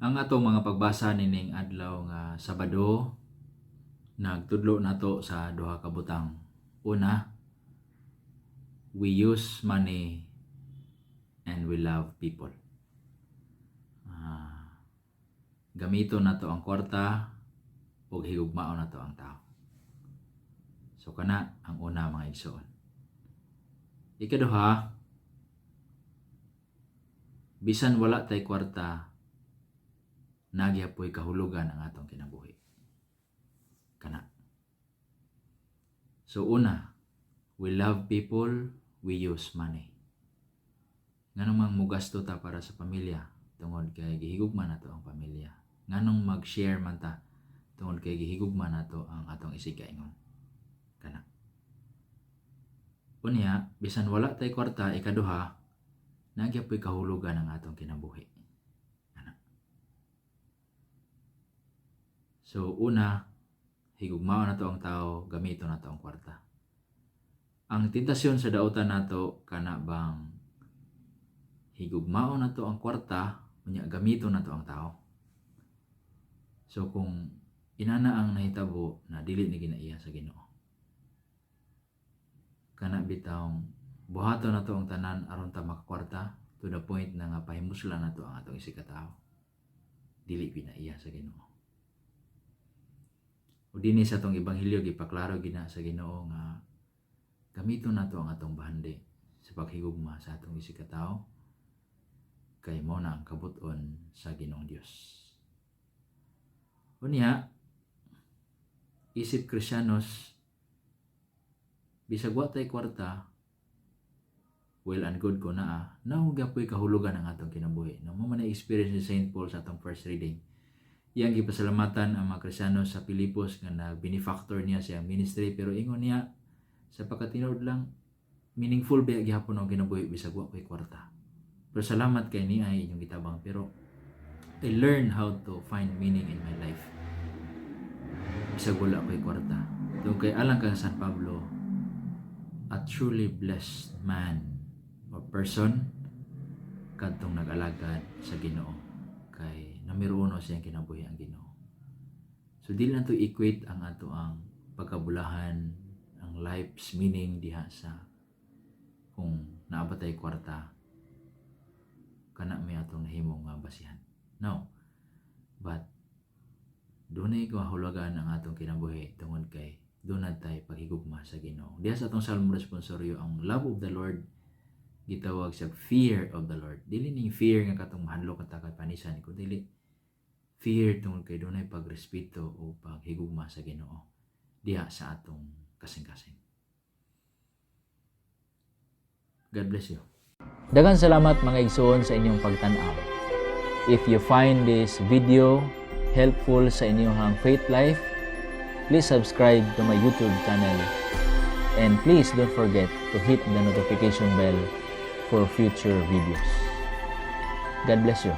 Ang atong mga pagbasa nining adlaw nga Sabado nagtudlo nato sa duha ka butang. Una, we use money and we love people. Gamito nato ang kwarta ug higugmaon nato ang tao. So kana ang una, mga igsoon. Ikaduha, bisan wala tay kwarta, naa gyapoy kahulugan ang atong kinabuhi. Kana. So una, we love people, we use money. Nganong mang mugasto ta para sa pamilya? Tungod kay gihigugma nato ang pamilya. Nganong mag-share man ta? Tungod kay gihigugma nato ang atong isigkaingon. Kana. Unya, bisan wala tay kwarta, ikaduha, naa gyapoy kahulugan ang atong kinabuhi. Kana. So una, higugmaon nato ang tao, gamito nato ang kwarta. Ang tentasyon sa dautan nato kana bang higugmaon nato ang kwarta, unya gamito nato ang tao. So kung inana ang nahitabo na dili ni ginaiya sa Ginoo. Kana bitawng buhaton nato ang tanan aron ta makakwarta to the point na nga pahimuslan nato ang atong isigkatawo. Dili ginaiya sa Ginoo. O dinhi sa atong ebanghelyo, gipaklaro gina sa Ginoo nga gamiton nato ang atong bahandi sa paghigugma sa atong isigkatawo kay mao na ang kabut-on sa Ginoong Dios. Unya, isip Kristiyanos, bisag wa tay kwarta, well and good ko naa, naa gyapoy kahulugan ang atong kinabuhi. No, mao man na experience ni Saint Paul sa atong first reading. Iyang gipasalamatan ang mga Kristiyano sa Pilipos nga nag-benefactor niya sa ministry, pero ingon niya, sa pagkatinuod lang, meaningful ba gihapon ang kinabuhi bisag wa ko'y kwarta. Pero salamat kay ni ay inyong gitabang, pero I learn how to find meaning in my life bisag wala ko'y kwarta. Tungod kay alang kang San Pablo, a truly blessed man or person kadtong nag-alagad sa Ginoo kay numero uno siyang kinabuhi ang Ginoo. So dili nato equate ang ato ang pagkabulahan, ang life's meaning diha sa kung naa ba tay kwarta, kana may atong nahimong nga basihan. No. But dunay kahulugan ang atong kinabuhi tungod kay duna tay paghigugma sa Ginoo. Diha sa atong Salmo responsorio, ang love of the Lord gitawag sa fear of the Lord. Dili ning fear nga katong mahadlok ka kay panisan ko, dili fear tungod kay dunay pagrespeto o paghigugma sa Ginoo diha sa atong kasing-kasing. God bless you. Daghang salamat, mga igsoon, sa inyong pagtan-aw. If you find this video helpful sa inyong faith life, please subscribe to my YouTube channel. And please don't forget to hit the notification bell for future videos. God bless you.